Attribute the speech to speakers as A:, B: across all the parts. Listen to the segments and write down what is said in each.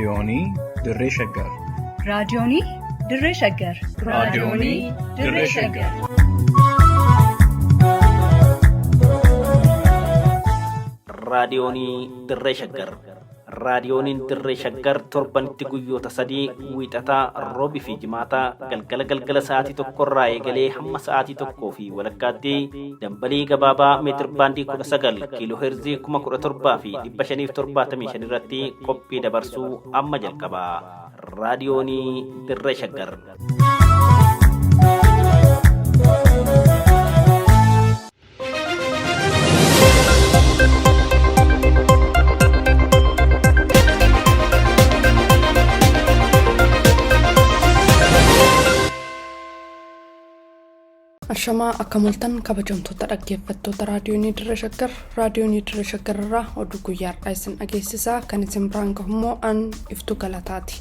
A: Raadiyoonii Dirree Shaggar.
B: Raadiyoonii Dirree Shaggar.
A: Raadiyoonii Dirree Shaggar.
C: Raadiyoonii Dirree Shaggar. Raadiyooniin Dirree Shaggar torbanitti guyyoota sadii wiixataa, roobii fi jimaataa galgala galgala sa'aatii tokkorraa eegalee hamma sa'aatii tokkoo fi walakkaatti dambalii gabaabaa meetir baandii 19 kiiloo heerzii 17,575 irratti qophii dabarsuu amma jalqaba. Raadiyoonii Dirree Shaggar.
D: Ashamaa akka mul'atan kabajamtoota dhaggeeffattoota raadiyoonii Dirree Shaggar raadiyoonii Dirree Shaggar irraa oduu guyyaa har'aa isin dhageessisaa kan isin biraan gahummoo an iftu galataati.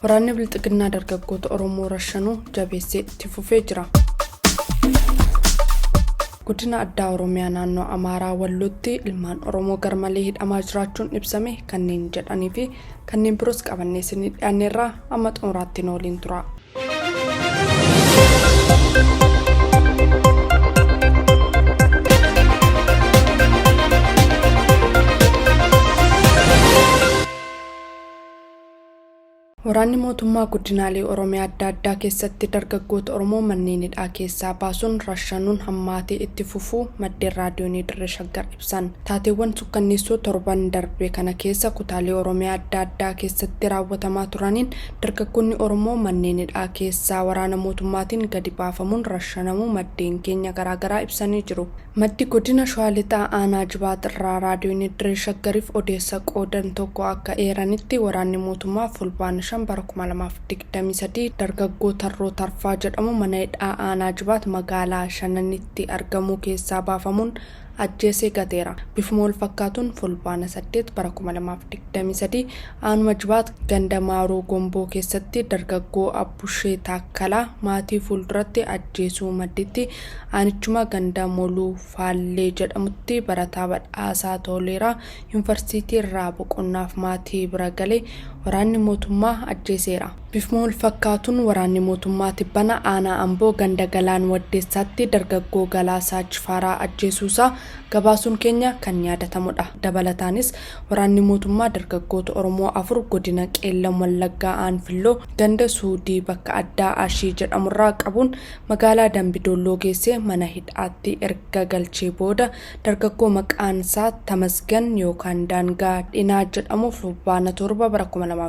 D: Waraanni Bilxiginnaa dargaggoota Oromoo rashanuu jabeessee itti fufee jira. Godina addaa Oromiyaa naannoo Amaaraa Wallootti ilmaan Oromoo garmalee hidhamaa jiraachuun ibsame kanneen jedhanii fi kanneen biroos qabannee isinii dhiyaanneerraa amma xumuraatti nu waliin tura. Waraanni mootummaa godinaalee Oromiyaa adda addaa keessatti dargaggoota Oromoo manneen hidhaa keessaa baasuun rashanuun hammaatee itti fufuu maddeen raadiyoonii Dirree Shaggar ibsan. Taateewwan sukkanneessoo torban darbe kana keessa kutaalee Oromiyaa adda addaa keessatti raawwatamaa turaniin dargaggoonni Oromoo manneen hidhaa keessaa waraana mootummaatiin gadi baafamuun rashanamuu maddeen keenya garaagaraa ibsanii jiru. Maddi godina Shawaa Lixaa Aanaa Jibaat irraa raadiyoonii Dirree Shaggariif odeessa qoodan tokko akka eeranitti waraanni mootummaa fulbaana 5 bara 2023 dargaggoo Tarroo Tarfaa jedhamu mana hidhaa Aanaa Jibaat magaalaa Shananitti argamu keessaa baafamuun ajjeesee gateera. Bifuma wal fakkaatuun fulbaana 8 bara 2023 aanuma Jibaat ganda Maaruu Gomboo keessatti dargaggoo Abbushee Taakkalaa maatii fuulduratti ajjeesuu madditti aanichuma ganda Moluu Faallee jedhamutti barataa Badhaasaa Toleeraa yuunivarsiitii irraa boqonnaaf maatii bira galee waraanni mootummaa ajjeeseera. Bifuma wal fakkaatuun waraanni mootummaa tibbana aanaa Amboo ganda Galaan Waddeessaatti dargaggoo Galaasaa Jifaaraa ajjeesuusaa gabaasuun keenya kan yaadatamudha. Dabalataanis waraanni mootummaa dargaggoota Oromoo afur godina Qeellam Wallaggaa Aanfilloo ganda Suudii bakka addaa Ashii jedhamurraa qabuun magaalaa Dambidolloo geessee mana hidhaatti erga galchee booda dargaggoo maqaan isaa Tamasgan yookaan Daangaa Dhinaa jedhamu fulbaana 7 bara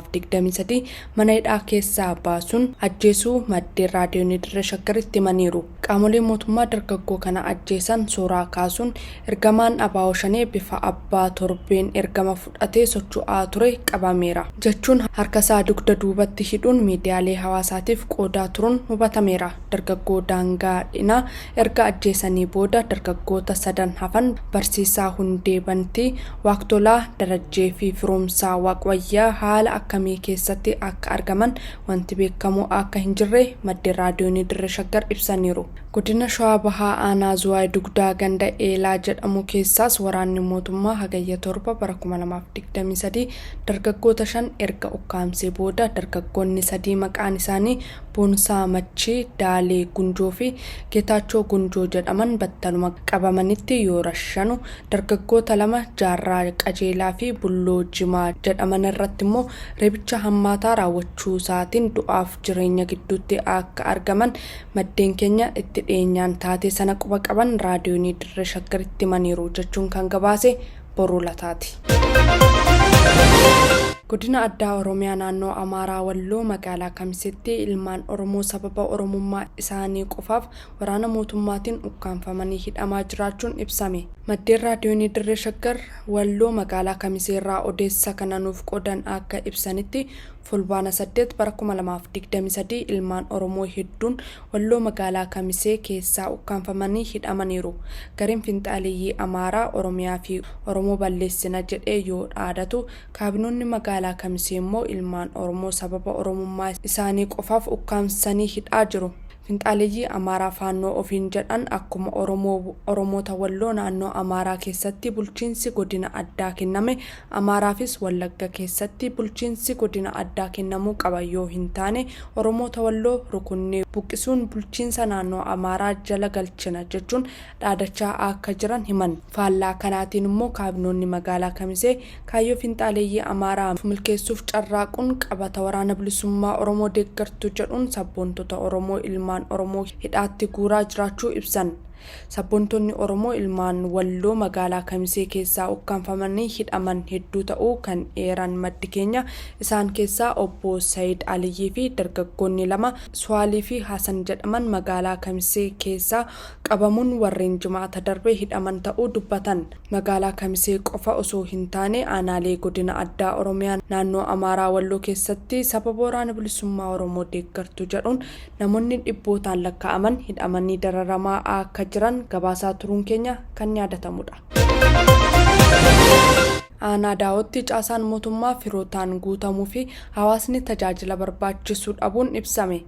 D: 2023 mana hidhaa keessaa baasuun ajjeesuu maddeen raadiyoonii Dirree Shaggaritti himaniiru. Qaamoleen mootummaa dargaggoo kana ajjeesan suuraa kaasuun ergamaan ABO Shanee bifa abbaa torbeen ergama fudhatee socho'aa ture qabameera jechuun harkasaa dugda duubatti hidhuun miidiyaalee hawaasaatiif qoodaa turuun hubatameera. Dargaggoo Daangaa Dhinaa erga ajjeesanii booda dargaggoota sadan hafan Barsiisaa Hundee Bantii, Waaqtolaa Darajjee fi Firoomsaa Waaqwayyaa haala akkamii keessatti akka argaman wanti beekamu akka hin jirre maddeen raadiyoonii Dirree Shaggar ibsaniiru. Godina Shawaa Bahaa Aanaa Zuwaay Dugdaa ganda Eelaa jedhamu keessaas waraanni mootummaa Hagayya 7 bara 2023 dargaggoota shan erga ukkaamsee booda dargaggoonni sadii maqaan isaanii Boonsaa Machii, Daalee Gunjoo fi Geetaachoo Gunjoo jedhaman battaluma qabamanitti yoo rashanu dargaggoota lama Jaarraa Qajeelaa fi Bulloo Jimaa jedhaman irratti immoo reebicha hammaataa raawwachuu isaatiin du'aaf jireenya gidduutti akka argaman maddeen keenya itti dhiyeenyaan taatee sana quba qaban raadiyoonii Dirree Shaggaritti himaniiru jechuun kan gabaase Boruu Lataati. Godina Addaa Oromiyaa Naannoo Amaaraa Walloo magaalaa Kamiseetti ilmaan Oromoo sababa Oromummaa isaanii qofaaf waraana mootummaatiin ukkaamfamanii hidhamaa jiraachuun ibsame. Maddeen Raadiyoonii Dirree Shaggar Walloo magaalaa Kamisee irraa odeessa kana nuuf qoodan akka ibsanitti Fulbaana 8 bara 2023 ilmaan Oromoo hedduun Walloo magaalaa Kamisee keessaa ukkaamfamanii hidhamaniiru. Gareen finxaaleyyii Amaaraa Oromiyaa fi Oromoo balleessina jedhee yoo dhaadatu, kaabinoonni magaalaa Kamisee immoo ilmaan Oromoo sababa Oromummaa isaanii qofaaf ukkaamsanii hidhaa jiru. Finxaaleeyyii Amaaraa Faannoo ofiin jedhan akkuma Oromoota Walloo naannoo Amaaraa keessatti bulchiinsi godina addaa kenname, Amaaraafis Wallagga keessatti bulchiinsi godina addaa kennamuu qaba. Yoo hin taane Oromoota Walloo rukunnee buqqisuun bulchiinsa naannoo Amaaraa jala galchina jechuun dhaadachaa akka jiran himan. Faallaa kanaatiin immoo kaabinoonni magaalaa Kamisee kaayyoo finxaaleeyyii Amaaraa milkeessuuf carraaquun qabata Waraana Bilisummaa Oromoo deeggartu jedhuun sabboontota Oromoo ilmaan Oromoo hidhaatti guuraa jiraachuu ibsan. Sabboontonni Oromoo ilmaan Walloo magaalaa Kamisee keessaa ukkaanfamanii hidhaman hedduu ta'uu kan eeran maddi keenya, isaan keessaa obbo Sayid Aliyyii fi dargaggoonni lama Suwaalii fi Hasan jedhaman magaalaa Kamisee keessaa qabamuun warreen Jimaata darbee hidhaman ta'uu dubbatan. Magaalaa Kamisee qofa osoo hin taane aanaalee godina addaa Oromiyaa naannoo Amaaraa Walloo keessatti sababa Waraana Bilisummaa Oromoo deeggartu jedhuun namoonni dhibbootaan lakkaa'aman hidhamanii dararamaa akka jiran gabaasaa turuun keenya kan yaadatamudha. Aanaa Daawootti caasaan mootummaa firootaan guutamuu fi hawaasni tajaajila barbaachisu dhabuun ibsame.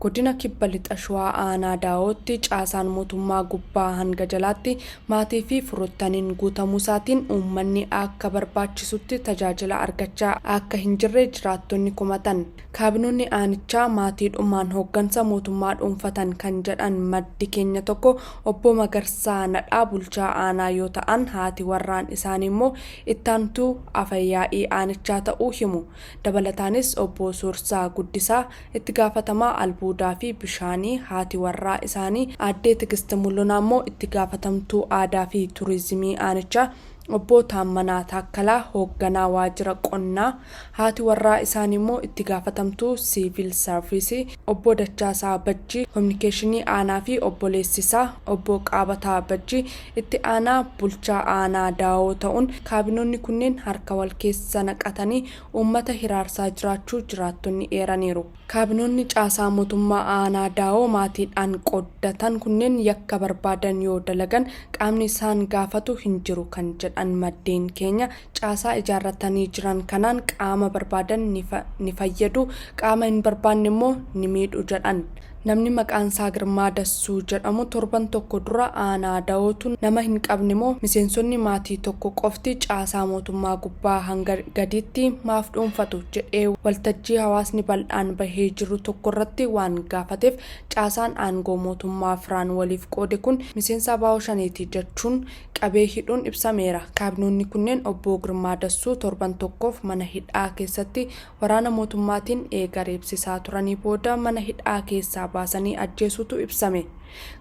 D: Godina Kibba Lixa Shawaa Aanaa Daawootti caasaan mootummaa gubbaa hanga jalaatti maatii fi firoottaniin guutamuu isaatiin uummanni akka barbaachisutti tajaajila argachaa akka hin jirre jiraattonni komatan. Kaabinoonni aanichaa maatiidhumaan hooggansa mootummaa dhuunfatan kan jedhan maddi keenya tokko, obbo Magarsaa Nadhaa bulchaa aanaa yoo ta'an, haati warraan isaanii immoo ittaantuu afayyaa'ii aanichaa ta'uu himu. Dabalataanis obbo Soorsaa Guddisaa itti gaafatamaa albuudaa fi bishaanii, haati warraa isaanii aaddee Tigist Mul'unaa immoo itti gaafatamtuu aadaa fi turizimii aanichaa, obbo Taammanaa Taakkalaa hoogganaa waajjira qonnaa, haati warraa isaanii immoo itti gaafatamtuu siivil saarvisii, obbo Dachaasaa Bajjii kominikeeshinii aanaa fi obboleessisaa obbo Qaabataa Bajjii itti aanaa bulchaa aanaa Daawoo ta'uun kaabinoonni kunneen harka wal keessa naqatanii uummata hiraarsaa jiraachuu jiraattonni eeraniiru. Kaabinoonni caasaa mootummaa aanaa Daawoo maatiidhaan qooddatan kunneen yakka barbaadan yoo dalagan qaamni isaan gaafatu hin jiru kan jedhan maddeen keenya, caasaa ijaarratanii jiran kanaan qaama barbaadan ni fayyadu, qaama hin barbaanne immoo ni miidhu jedhan. Namni maqaan isaa Girmaa Dassuu jedhamu torban tokko dura aanaa Daawootu nama hin qabne moo miseensonni maatii tokko qofti caasaa mootummaa gubbaa hanga gadiitti maaf dhuunfatu jedhee waltajjii hawaasni bal'aan bahee jiru tokko irratti waan gaafateef, caasaan aangoo mootummaa firaan waliif qoode kun miseensa ABO Shaneeti jechuun qabee hidhuun ibsameera. Kaabinoonni kunneen obbo Girmaa Dassuu torban tokkoof mana hidhaa keessatti waraana mootummaatiin eega reebsisaa turanii booda mana hidhaa keessaa baasanii ajjeesuutu ibsame.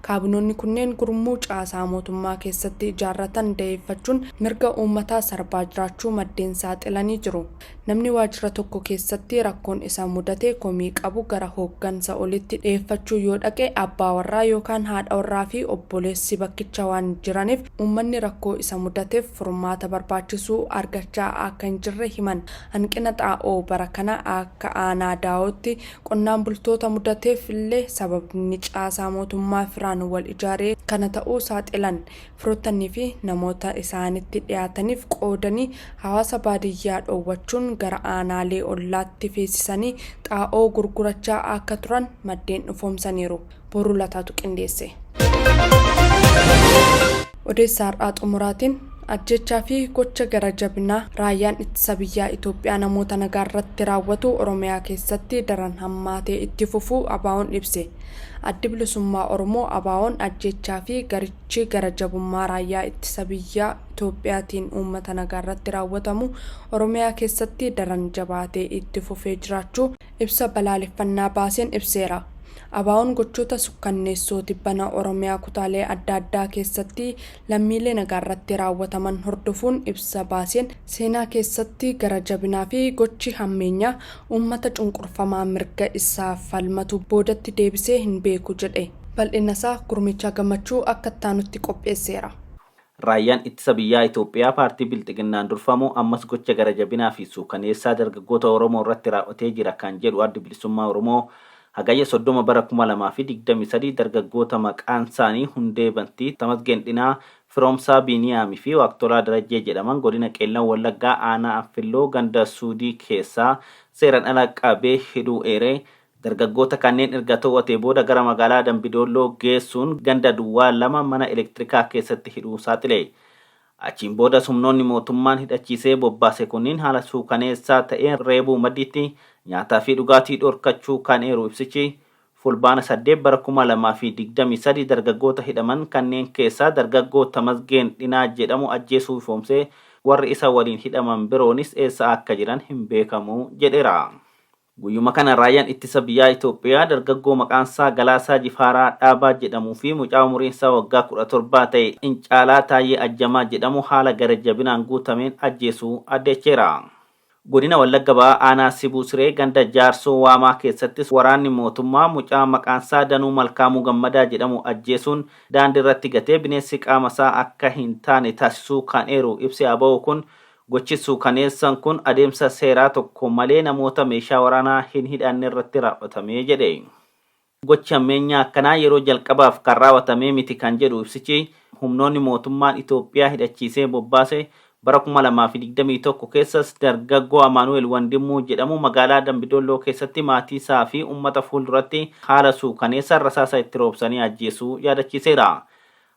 D: Kaabinoonni kunneen gurmuu caasaa mootummaa keessatti ijaarratan da'eeffachuun mirga uummataa sarbaa jiraachuu maddeen saaxilanii jiru. Namni waajjira tokko keessatti rakkoon isa mudate komii qabu gara hooggansa olitti dhiyeeffachuu yoo dhaqe, abbaa warraa yookaan haadha warraa fi obboleessi bakkicha waan jiraniif uummanni rakkoo isa mudateef furmaata barbaachisuu argachaa akka hin jirre himan. Hanqina xaa'oo bara kana akka aanaa Daawootti qonnaan bultoota mudateef illee sababni caasaa mootummaa firaan wal ijaaree kana ta'uu saaxilan. Firoottanii fi namoota isaanitti dhiyaataniif qoodanii hawaasa baadiyyaa dhoowwachuun gara aanaalee ollaatti feesisanii xaa'oo gurgurachaa akka turan maddeen dhufoomsaniiru. Boruu Lataatu qindeesse. Odeessa har'aa xumuraatiin, ajjechaa fi gocha gara jabinaa raayyaan ittisa biyyaa Itoophiyaa namoota nagaa irratti raawwatu Oromiyaa keessatti daran hammaatee itti fufuu ABO'n ibse. Addi Bilisummaa Oromoo ABO'n ajjechaa fi garichi gara jabummaa raayyaa ittisa biyyaa Itoophiyaatiin uummata nagaa irratti raawwatamu Oromiyaa keessatti daran jabaatee itti fufee jiraachuu ibsa balaaleffannaa baaseen ibseera. ABO'n gochoota sukkanneessoo tibbana Oromiyaa kutaalee adda addaa keessatti lammiilee nagaa irratti raawwataman hordofuun ibsa baaseen, seenaa keessatti gara jabinaa fi gochi hammeenyaa uummata cunqurfamaa mirga isaa falmatu boodatti deebisee hin beeku jedhe. Bal'ina isaa Gurmichaa Gammachuu akka ittaanutti qopheesseera.
C: Raayyaan ittisa biyyaa Itoophiyaa paartii Bilxiginnaan durfamu ammas gocha gara jabinaa fi suukaneessaa dargaggoota Oromoo irratti raawwatee jira kan jedhu Addi Bilisummaa Oromoo, Hagayya 30 bara 2023 dargaggoota maqaan isaanii Hundee Bantii, Tamasgeen Dhinaa, Firoomsaa Biiniyaamii fi Waaqtolaa Darajjee jedhaman godina Qeellan Wallaggaa aanaa Anfilloo ganda Suudii keessaa seeraan ala qabee hidhuu eeree, Dargaggoota kanneen erga to'atee booda gara magaalaa Dambidolloo geessuun ganda duwwaa 2 mana elektirikaa keessatti hidhuu saaxile. Achiin boodas humnoonni mootummaan hidhachiisee bobbaase kunniin haala suukaneessaa ta'een reebuu maddiitti nyaataa fi dhugaatii dhorkachuu kan eeru ibsichi, Fulbaana 8 bara 2023 dargaggoota hidhaman kanneen keessaa dargaggoo Tamasgeen Dhinaa jedhamu ajjeesuu ifoomsee, warri isa waliin hidhaman biroonis eessa akka jiran hin beekamu jedheera. Guyyuma kana Raayyaan Ittisa Biyyaa Itoophiyaa dargaggoo maqaansaa Galaasaa Jifaaraa Dhaabaa jedhamuu fi mucaa umuriinsaa waggaa 17 ta'e Incaalaa Taayyee Ajjamaa jedhamu haala gara jabinaan guutameen ajjeesuu addeecheera. Godina Wallagga Bahaa Aanaa Sibuu Siree ganda Jaarsoo Waamaa keessattis waraanni mootummaa mucaa maqaansaa Danuu Malkaamuu Gammadaa jedhamu ajjeesuun daandiirratti gatee bineensi qaamasaa akka hin taane taasisuu kan eeru ibsi ABO kun, gochi suukaneessan kun adeemsa seeraa tokko malee namoota meeshaa waraanaa hin hidhanne irratti raawwatame jedhe. Gochi hammeenyaa akkanaa yeroo jalqabaaf kan raawwatamee miti kan jedhu ibsichi, humnoonni mootummaan Itoophiyaa hidhachiisee bobbaase bara 2021 keessas dargaggoo Amaanu'el Wandimmuu jedhamu magaalaa Dambidolloo keessatti maatii isaa fi uummata fuulduratti haala suukaneessaan rasaasa itti roobsanii ajjeesuu yaadachiiseera.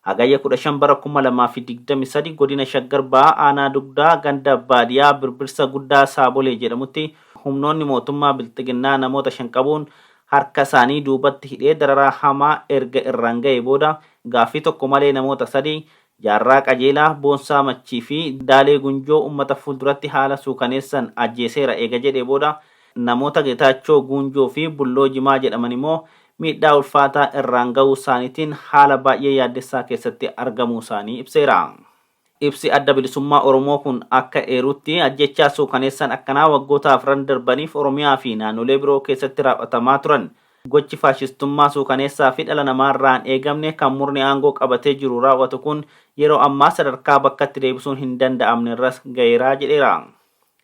C: Hagayya 15 bara 2023 godina Shaggar Bahaa Aanaa Dugdaa ganda baadiyaa Birbirsa Guddaa Saabolee jedhamutti humnoonni mootummaa Bilxiginnaa namoota 5 qabuun harka isaanii duubatti hidhee dararaa hamaa erga irraan ga'ee booda gaaffii tokko malee namoota 3, Jaarraa Qajeelaa, Boonsaa Machii fi Daalee Gunjoo uummata fuulduratti haala suukaneessan ajjeeseera eega jedhee booda namoota Getaachoo Guunjoo fi Bulloo Jimaa jedhaman immoo miidhaa ulfaataa irraan ga'uu isaaniitiin haala baay'ee yaaddessaa keessatti argamuu isaanii ibseera. Ibsi Adda Bilisummaa Oromoo kun akka eerutti, ajjeechaa suukaneessaan akkanaa waggoota afran darbaniif Oromiyaa fi naannolee biroo keessatti raaw'atamaa turan. Gochi faashistummaa suukaneessaa fi dhala namaarraa hin eegamne kan murni aangoo qabatee jiru raaw'atu kun yeroo ammaa sadarkaa bakkatti deebisuun hin danda'amne irras ga'eera jedheera.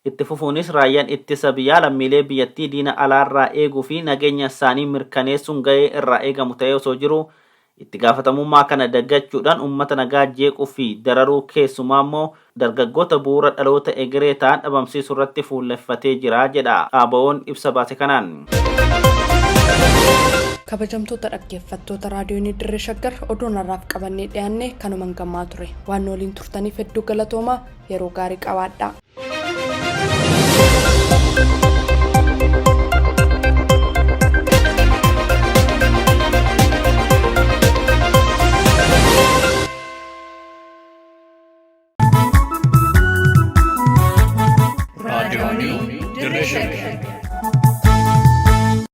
C: Itti fufuunis Raayyaan Ittisa Biyyaa lammiilee biyyattii diina alaarraa eeguu fi nageenya isaanii mirkaneessuun gahee irraa eegamu ta'ee osoo jiruu, itti gaafatamummaa kana dagachuudhaan uummata nagaa jeequu fi dararuu keessumaammoo dargaggoota bu'uura dhaloota egeree ta'an dhabamsiisuurratti fuulleffatee jira jedha ABOn ibsa baase kanaan.
D: Kabajamtoota dhaggeeffattoota Raadiyoonii Dirree Shaggar, oduun har'aaf qabannee dhiyaanne kanuman gammaa ture. Waan nu waliin turtaniif hedduu galatoomaa, yeroo gaarii qabaadhaa.